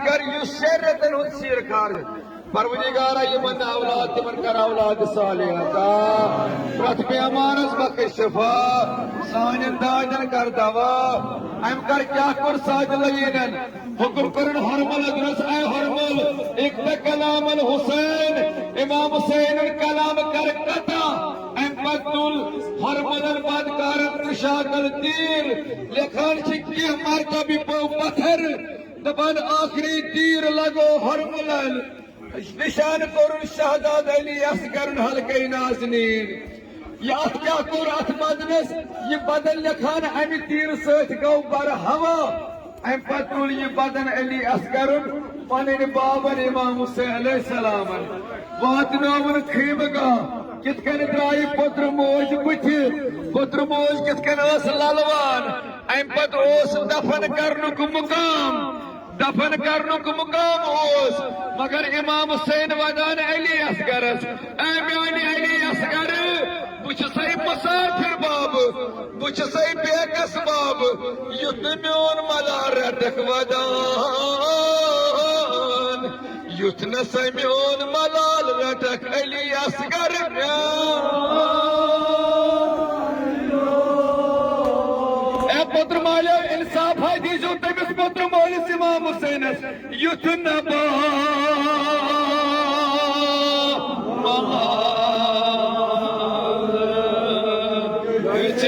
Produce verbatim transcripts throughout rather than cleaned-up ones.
کر یُس شریعتن ہُنٛد سیٖر خارج۔ پروردگارا، یِمن اولاد، تِمن کر اولاد صالح عطا۔ پرٛٮ۪تھ بیمارس بخش شفا۔ سانٮ۪ن دادٮ۪ن کر دوا۔ أمۍ کر کیٛاہ کوٚر سعد لویٖنن؟ حکم کوٚرُن ہرملس، دوٚپنس، اے ہرمل، اقرأ کلام الحسین۔ امام حسینُن کلام کر قطع۔ أمۍ پتہٕ تُل ہرملن بدکارن ترٛشاکل تیٖر۔ لیکھان چھِ کینٛہہ مرتبہٕ پیوٚو پتھر۔ دپان ٲخری تیٖر لگو ہرملن، نشان کوٚرُن شہزاد علی اصغرُن حلقے نازنین۔ یہِ اتھ کیٛاہ کوٚر اتھ بدنس؟ یہِ بدن لیکھان امہِ تیٖرٕ سۭتۍ گوٚو برہوا۔ امہِ پتہٕ تُل یہِ بدن علی اصغرُن پنٕنۍ بابن امام حسین علیہ السلامن، واتنٲوُن خیمہٕ گاہ۔ کِتھ کٔنۍ درٛایہِ پوٚترٕ موج بٕتھِ، پوٚترٕ موج کِتھ کٔنۍ ٲس للوان۔ امہِ پتہٕ اوس دفن کرنُک مقام، دفن کرنُک مقام اوس، مگر امام حسین ودان علی اصغرس، اے میانہِ علی اصغر، بہٕ چھُسے مسافر بابہٕ، بہٕ چھُسے بیکس بابہٕ، یُتھ نہٕ میون ملال رٹکھ ودان، یُتھ نہٕ سا میون ملال رٹکھ علی اصغر میون۔ اے پوٚتُر مالیو، انصافا دیٖزیو تٔمِس پوٚتُر مٲلِس امام حسینس، یُتھ نہ با ملال گژھِ۔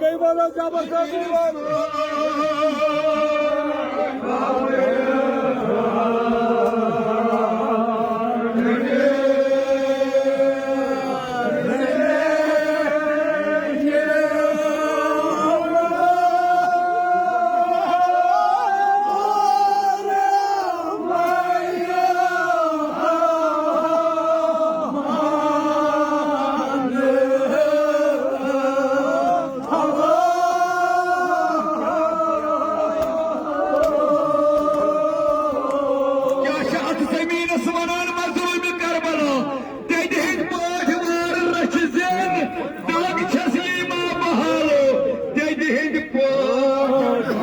گٔے وَنان زبردست۔ کیٛاہ چھِ اَتھ زٔمیٖنَس وَنان مظلوٗمِ کربلا؟ دٮ۪دِ ہٕنٛدۍ پٲٹھۍ وارٕ رَچھِ زٮ۪ن، دَگ چھَس لیما بحالو، دٮ۪دِ ہٕنٛدۍ پٲٹھۍ۔